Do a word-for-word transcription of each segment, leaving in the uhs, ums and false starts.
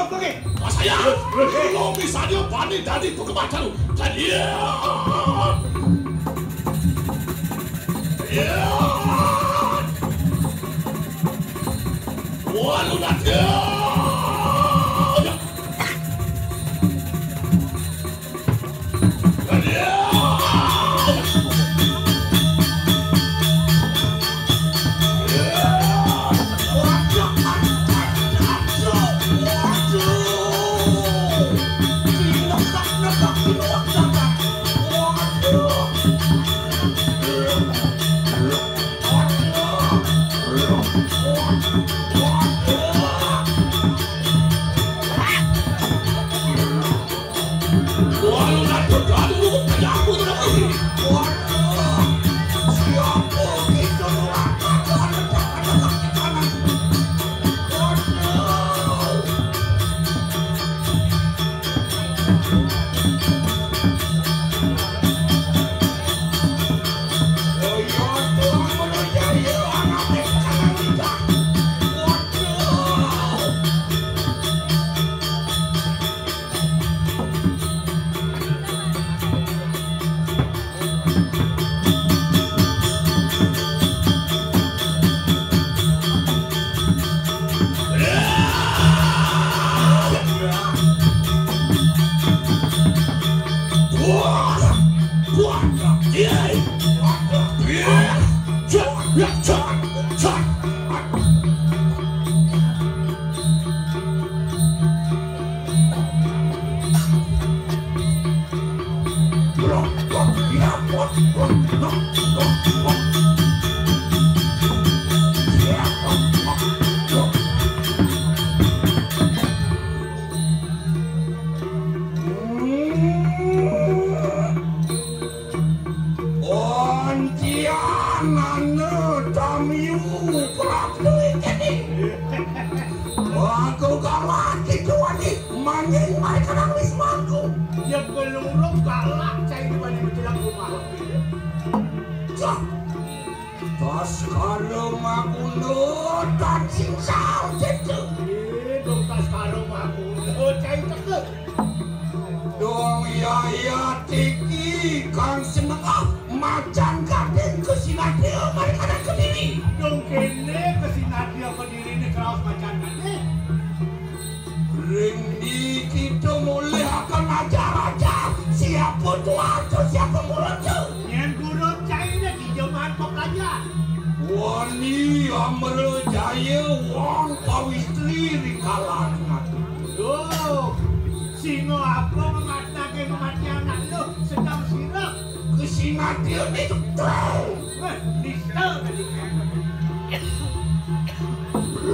Oke, saya belum bisa dia bani dari tukang baca lu. Jadi ya. Ya. Walu nanti. Oncian anu tamiu praptu ikeni. Aku kalah kitu wani manging mereka nang wis mangku. Ya peluru galak cai di bani menjelang rumah. Cah. Tas karo makuno tan sing saut itu. Ih, dong tas karo makuno cai teke. Dong yaya tiki kang senengah macan gading ke sinatria mereka kediri. Dong kene ke sinatria kediri ini keraos macan gading. Ring di kita mulih akan ajar-ajar siapa tuan tu, siapa murid tu. Yang guru cai dah di zaman pelajar. Wani Amrajaya wong pawistri ring kalangan. Loh, singa apa mematake kematian anak lu sedang sirap? Kesinatian itu. Weh, nista tadi.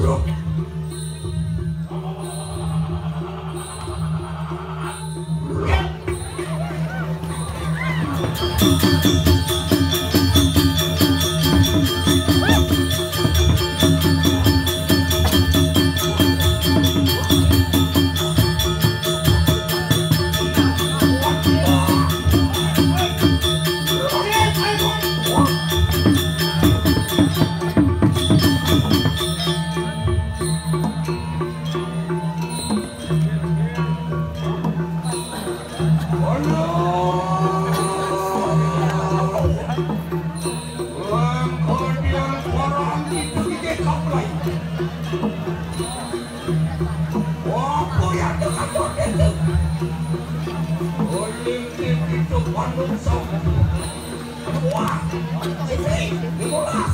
Loh. Wah, ini, ini bola.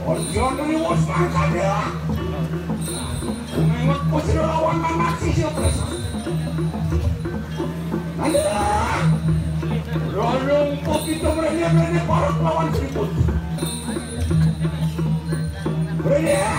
Ojo nuli wus mangkat ya. Mengot kusir lawan mangaksi siap rasa. Aduh. Rolong pos itu berani-berani parak lawan seribut. Berani ya.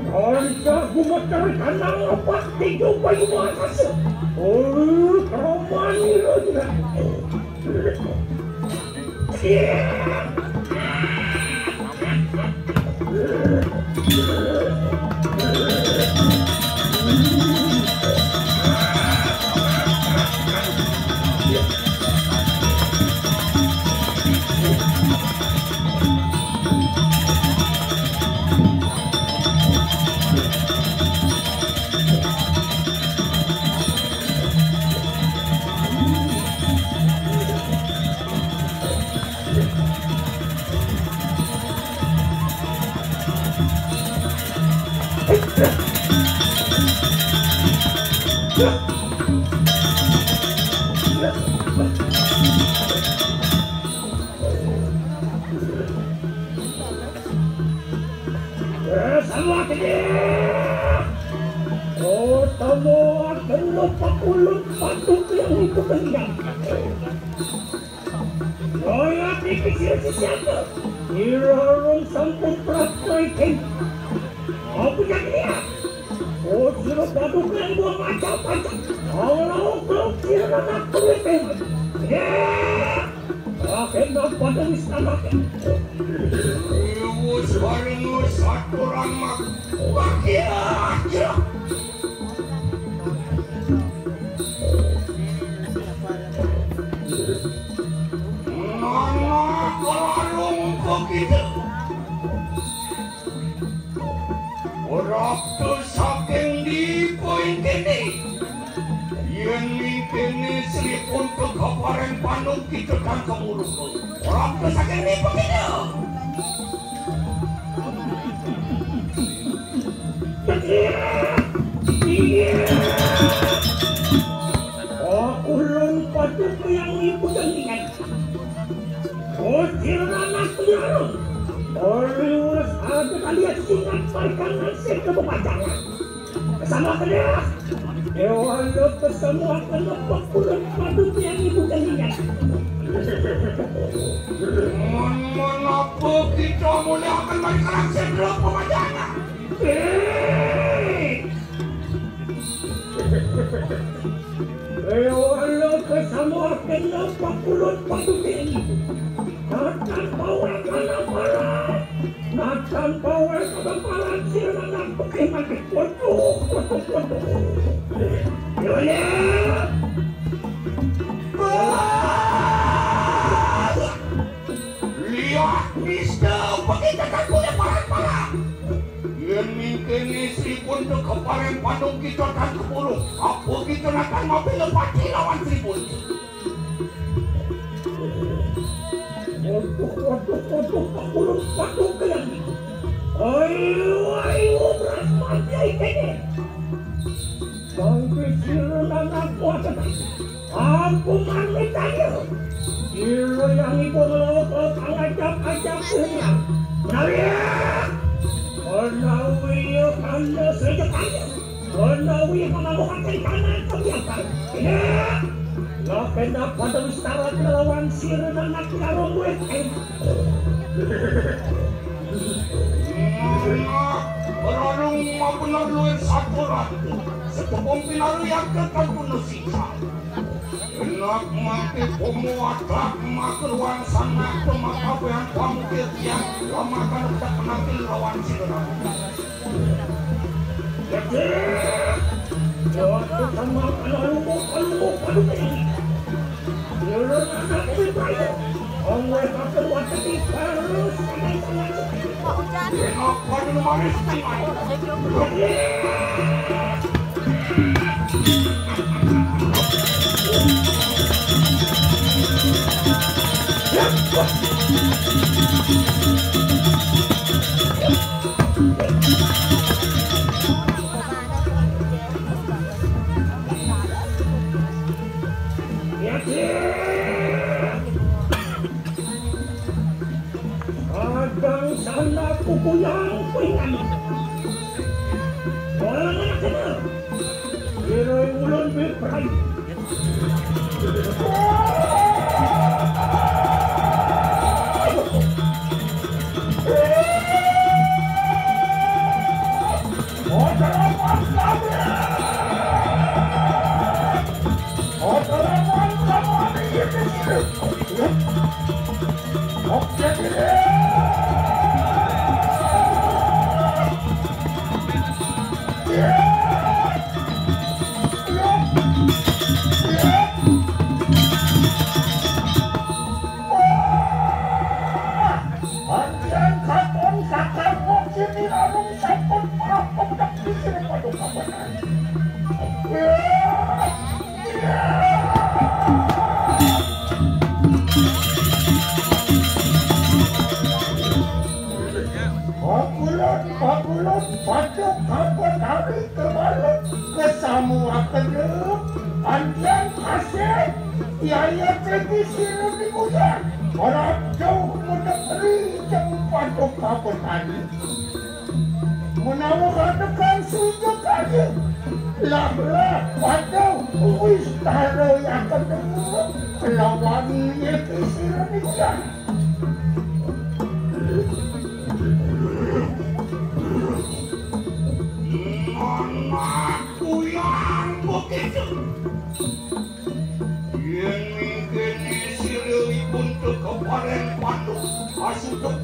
Alika gumeter kanang lepak tiga bayu atas. Oh, romani roda. Salah dia. Oh, tamu akan lupa ulun patung yang itu bendang. Loyat iki sira sisiaku. Ira rung sampun prapta iki. Apa yang dia? Oh, sira padha kaya buang macam-macam. Kalau kau kira aku itu. Ya. Akhirnya pada istana. Wis bareng wis aturan mak. Wah, ya, ya. Kita. Ora saking ndi poin kene? Yen mingkene Sri pun kegapareng panung kita kang kemurung. Ora saking ndi poin kene? Iya. Oh, ulun patut yang ibu dengan. Oh, kirana keliru. Oliwes ada kalian singat parkan nasib ke pepajangan. Sama kena. Dewa lo kesemua kena pekulan patut yang ibu dengan. Mon, mon apa kita mulai akan balik ke nasib ke pepajangan? Eh! Ewala kasama kena pakulun patuting. Natan bawel kanaparan. Natan bawel kanaparan sira nang pekeh mati. Waduh, waduh, waduh. Yoya. Lihat, Mister, pekeh kakakku yang parah-parah. Yen mingkene Sri Punta kepareng padung kita tan kepuluh, apa kita nakan mabela pati lawan Sri Punta? Waduh, waduh, waduh, kepuluh padung kalian. Ayo, ayo, berat mati kene. Bangkit sira nang kuat. Ampun, amit aja. Sira yang ibu ngelok-ngelok, ngajak-ngajak sira. Menawi ya. Menawi ya, anda saja kaya. Menawi mengamukakan tanah kebiasaan. Ya. Lah, kena pada wistarat ngelawan sira nang nak larung duit. Berunung mabener luwih satu ratu. Setepung pinaru yang kekal guna sisa. Enak mati pomo atak makeruan sanak pemakabean pamukir tiang lamakan ucap penampilan lawan sira. Jawabku sama anak lupa, lupa, lupa. Ulun anak Ibrahim. Oleh aku waktu terus. Kenapa dulu manis? Kadang sana kuku yang kuingan. Orang anak kenal. Kira ulun biprai. Antian katon kakang wong sini larung sampun paham pemudak di sini padung kabanan. Pakulun, pakulun, padung kabanan. Kebalut kesamuakena antian kasih yaya tradisi lebih muda. Orang jauh menegeri jauh padung kabanan. Menawa radekan suja kaya. Lah, lah, padung wis tara yang ketemu lawan yaya tradisi lebih muda. Anakku yang begitu. Yen mingkene sira ipun teka paring pandu, asutuk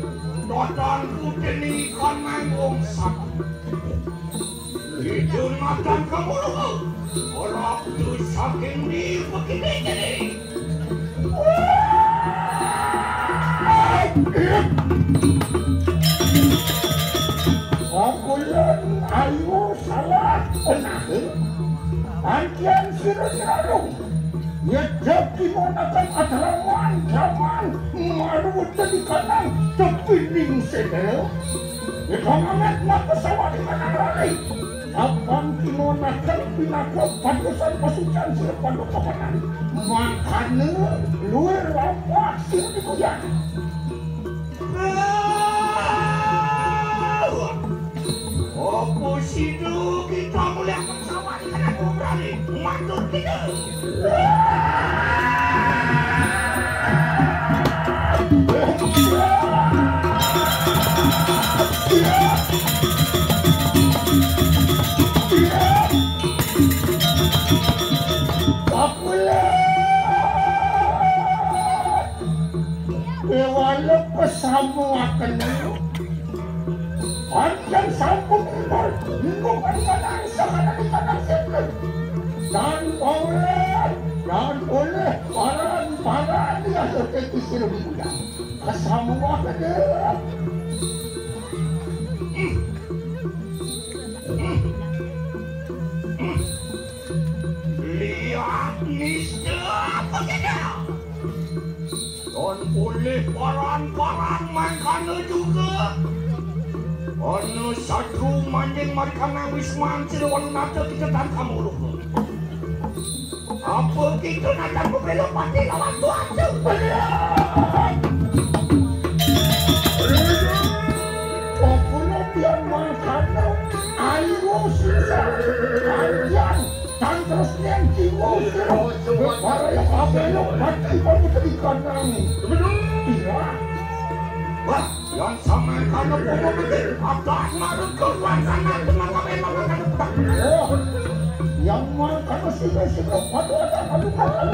dotan kuteni ikan manggung satu. Itu matan kamu lho. Ora tu saking di begini-gini. Wah! Penahe, antian sira nyarung. Yadda kimonaken adraman-draman maruwet di kanang tepining sedaya. Yadda mangat maka sawali kanang rare. Apang kimonaken pinaka padusan pasucan sira pandokapanan. Mangkana luwih lampah sira dikuyan. Apa sida kita muliakan sama dengan Agung Rani? Matur tidak. Apa Kewala pasamuakena. Anjang sampun timbul, minggu kanang sakana di kanang sipil. Dan oleh, dan oleh paran-paran yang terkait sira diundang. Pasamuakena. Lihat nista apa kena? Dan oleh paran-paran mangkana juga. Ana sadru manjing marikana wisman sira wanunata kita dan kamu lupa. Apa kita natang pembela pati lawan tuaca? Apa pian mangkana ayo sisa. Ayan. Tan tresnen jiwa sira. Para yang kabelo mati kamu tadi kanang. Iya. Wah, yang sama kamu kamu betul. Atas maru kurban sana teman kami makan. Oh, yang makan sih sih padu ada kamu kamu.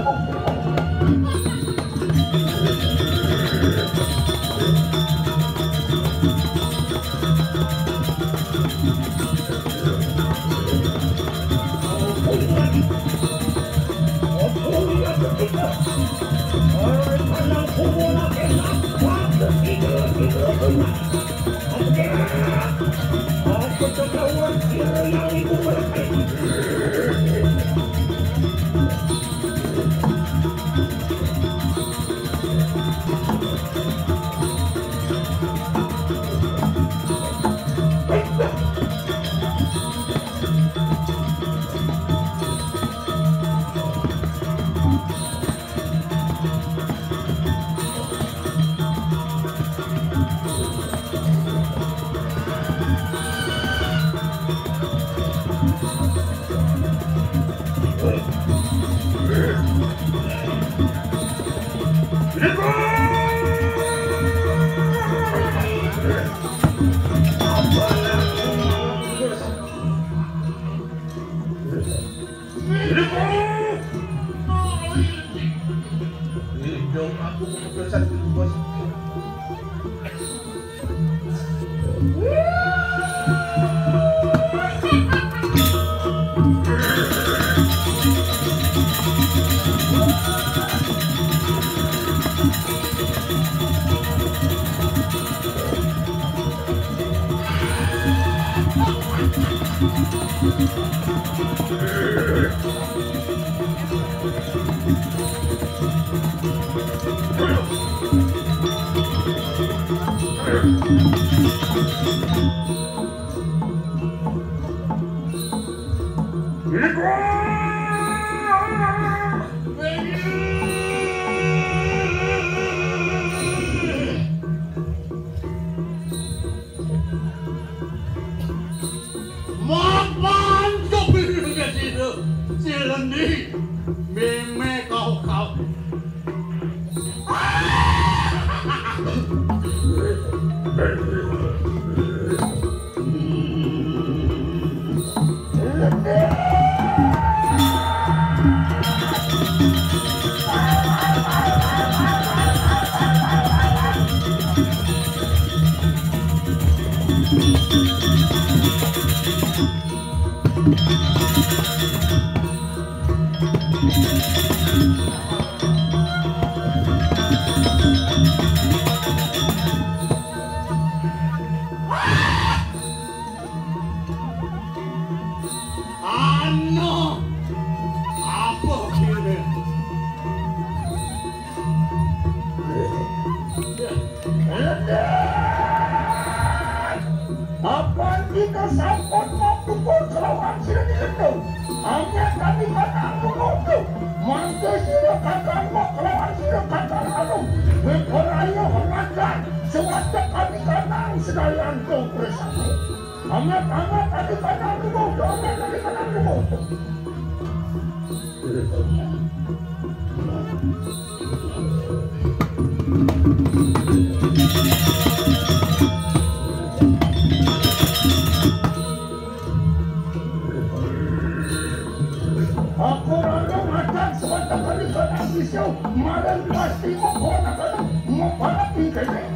Hidung aku keputusan itu, Bos. Mapan kepingan sida, si Lendi, meme kau-kau. Apan kita sampun mapukul kelawan sira di lendo. Amya kami kanang lumoto. Mangke sira kakang kelawan sira kakang anu. Wikoraya hormatan. Sewajak kami kanang sedaya antuk bersama. Amya, amya kami kanang lumoto. Amya kami kanang lumoto. Aku rada macan sebatang kali kena sisau, marang pasti mau kena kena, mau panas tingkahnya.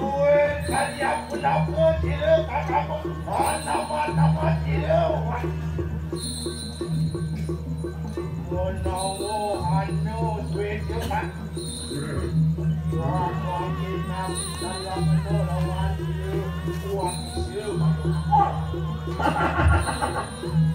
Luwih kaliyan punapa sira kakang? Nama-nama sira? Menawa anu duwe jebak. Apa kinam dalam menawa sira? Wah, sira.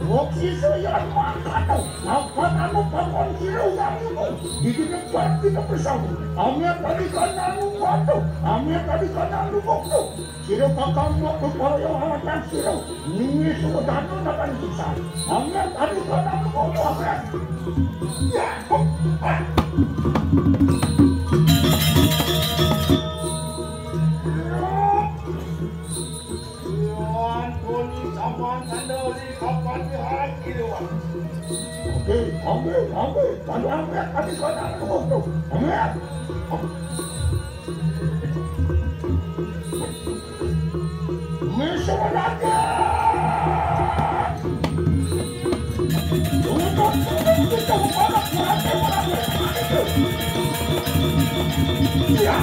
Wong sisa yan mangkano, lawan anu pangkon sira wong iku. Dikine pati kepesamu. Amya tadi kana anu batu, amya tadi kana anu batu. Sira kakang mau kepaya hawatan sira. Nini suwedana nakan sisa. Amya tadi kana anu batu, amya. Ya, ah. Ampun, sampun sandali kapan dihaki dewa. Oke, oke, oke. Kalau ambil kami kena tuh, ambil. Misalnya. Untuk, untuk kita, para, para, para, para, para. Ya.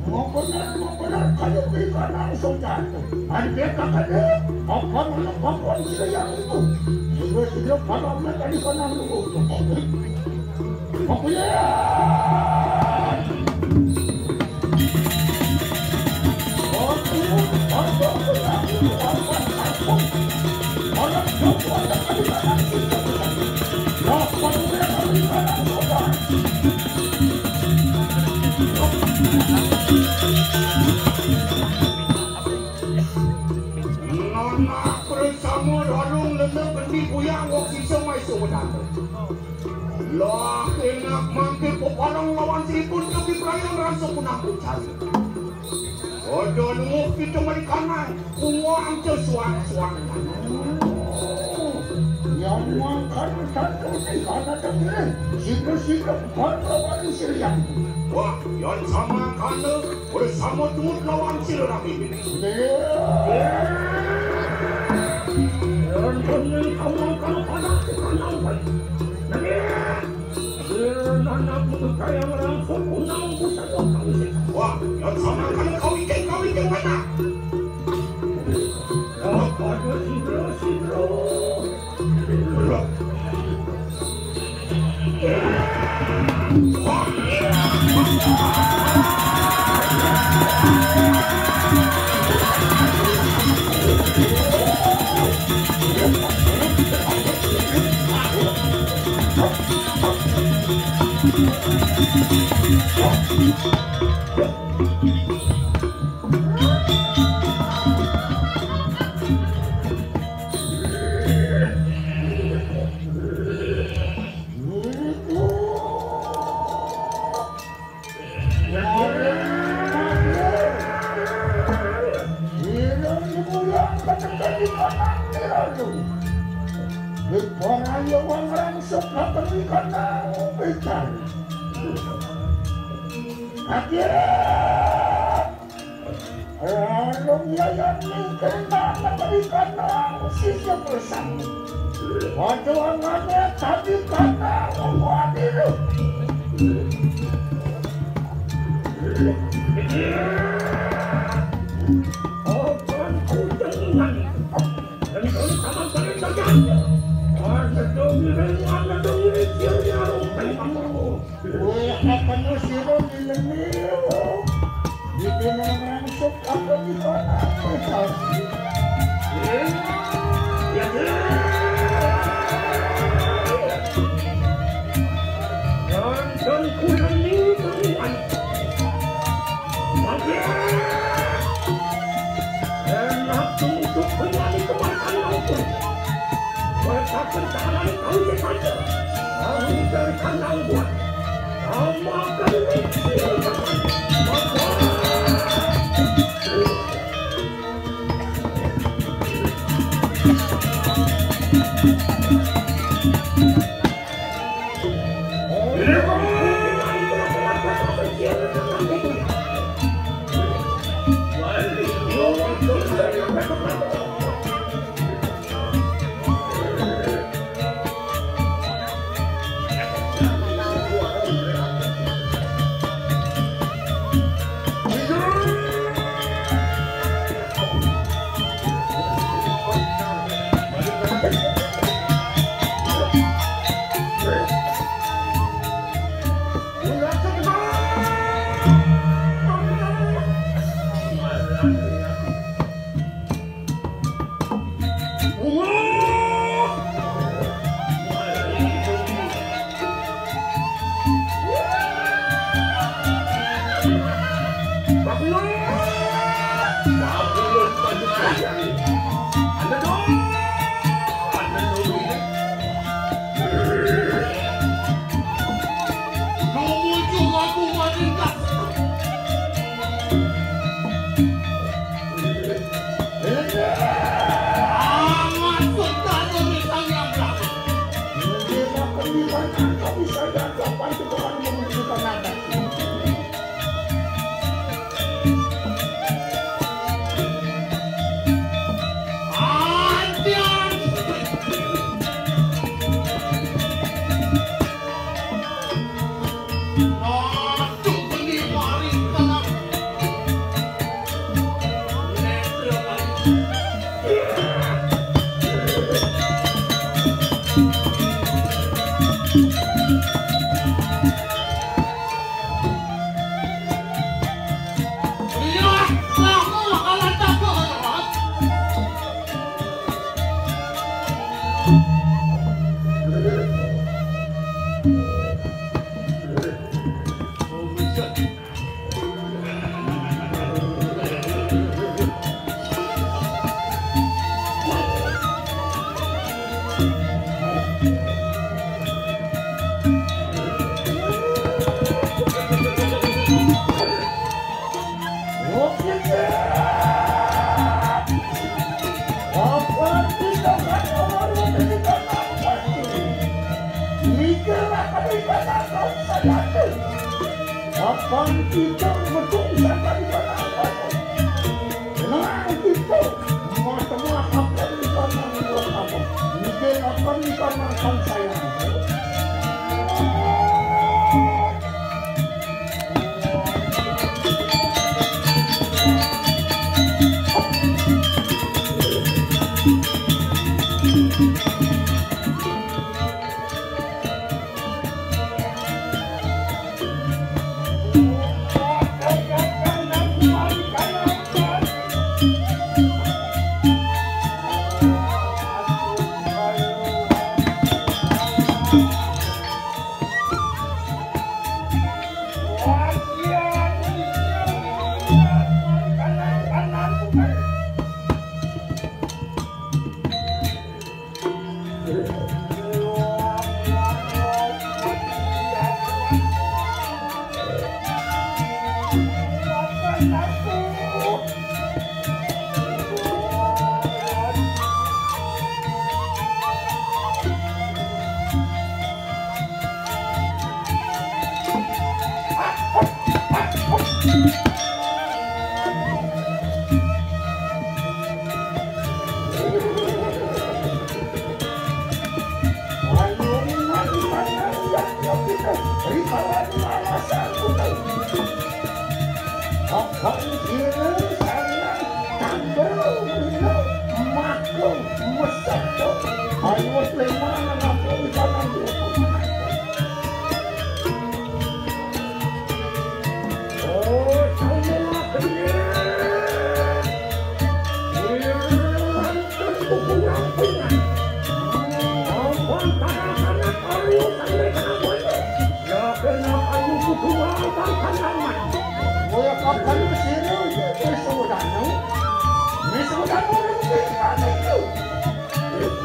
Makonan, makonan, kayu ikan langsung jatuh. Ada kakaknya, apa mana kapan saya itu? Sudah, sudah, kalau mereka di sana dulu. Apa ya? Aku, aku, aku, aku, aku, aku, aku, aku, aku, aku, aku, aku, aku, aku, aku, aku, aku, Nona bersama Ralung Lena Bendi Buyang wong sisa mai suwedan. Lah enak mangke peparang lawan sipun tapi perayaan rasa punang pucari. Ojo nunggu kita mari kanai. Uang ke suang-suang. Yang makan satu di sana dengil. Sila-sila bukan lawan sirian. Wah, yang sama kana bersama tuut lawan sila rami ini. Yang kami kamu kalau pada kita nampai. Wah, yang sama kana kau ikan, kau ikan mana? Akhirnya Rong yayan mingkirna mengerikan sisya bersang. Waduh angannya tadi kata wadiru. Akan kudengan. Dan kalau sama kalian saja. Ada dong ini, ada dong ini, siapa yang harus terima. Weh, apa no sira milenial? Dite nang rangsuk apa di kota? Prestasi. Ya, ya. Nonton kuda ni kuningan. Mampir. Enak untuk kembali ke makan nonton. Berkat pencahayaan kau saja. Kau dari kandang buat. Kau makan ini. Kita metu sangkan ikan apa? Nah, kita macam apa ikan yang buat apa? Mungkin akan ikan makan saya.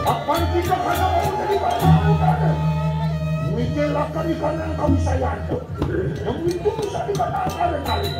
Kapan kita kana mau jadi balamu kana? Mikir akan di kanan kau sayang. Yang itu bisa dikatakan kali.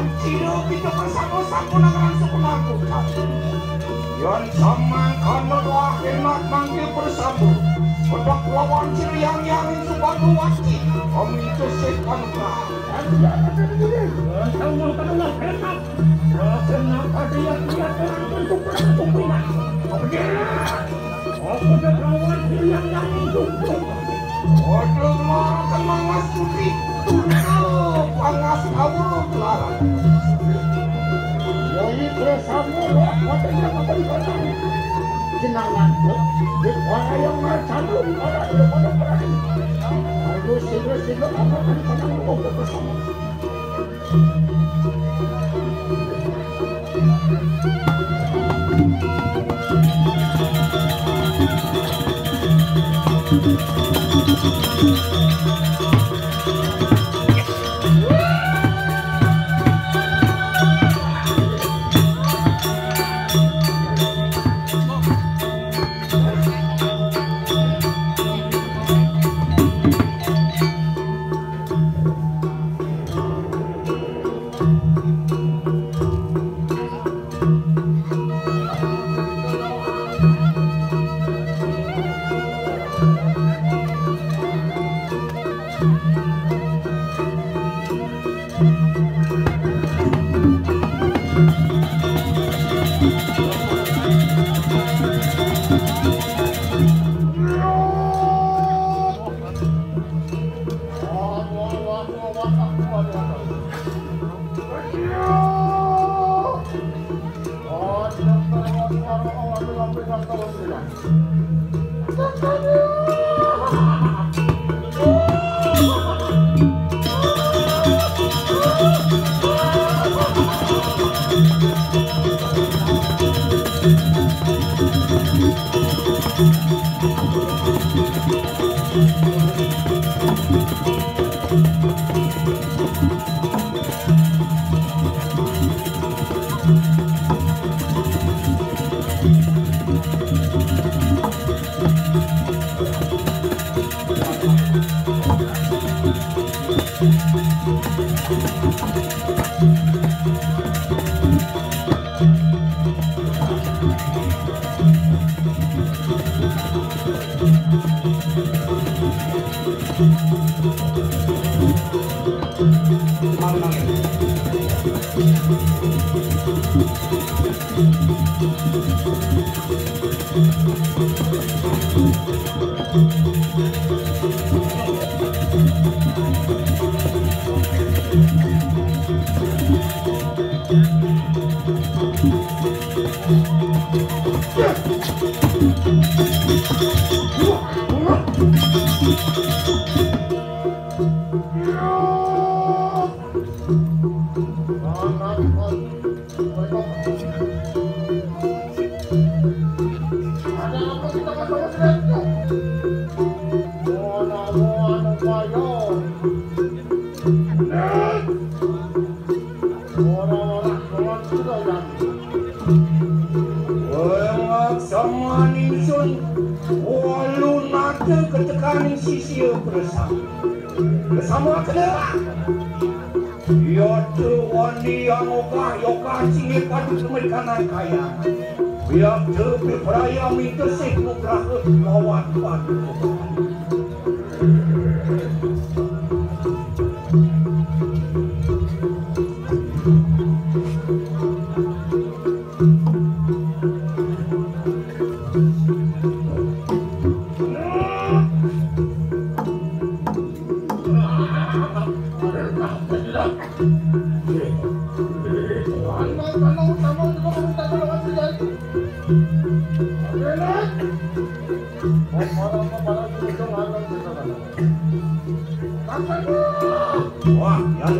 Sira kita bersama-sama nang rasa penakut. Yan samangkana wah enak mangke bersama. Pedhak lawan Sriyangyang Subandowati. Om itu setan. Sama-sama enak. Wah, enak ada yang lihat orang itu bersatu. Oke. Oke, lawan Sriyangyang itu. Ojo melarat mangas putih. Tuh, pangas kamu melarat. Yoi bersama wah, kota yang apa di kota? Jenang lanjut. Di kuala yang marcandu, orang itu pada perang. Ayo, sila-sila, apa kan pada ngomong bersama. Ora-ora kula sira, Yan. Wong samaning sun wolu nate ketekaning sisia bersama. Bersama kedera. Yaitu wani yang ogah-yogah singih padu kemerikan kaya. Biar tepi peraya minta sih nugraha lawan padu. Wah, yang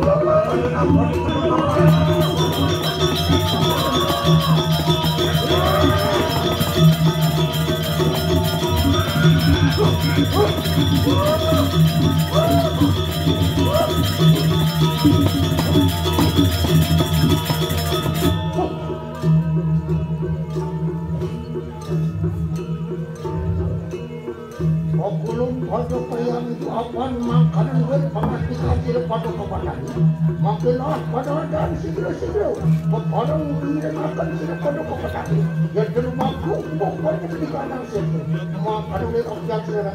Okulung Pada kaya itu apan mangkanan wit pangatikan sira pada kepatani. Mangkelah pada dan sira-sira. Kepada ngiring akan sira pada kepatani. Ya terima aku bukan di kanan sira. Mangkanan wit akan sira.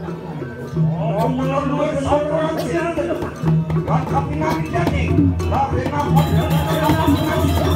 Oh, menurut sira. Kami nanti jadi. Lah, kenapa?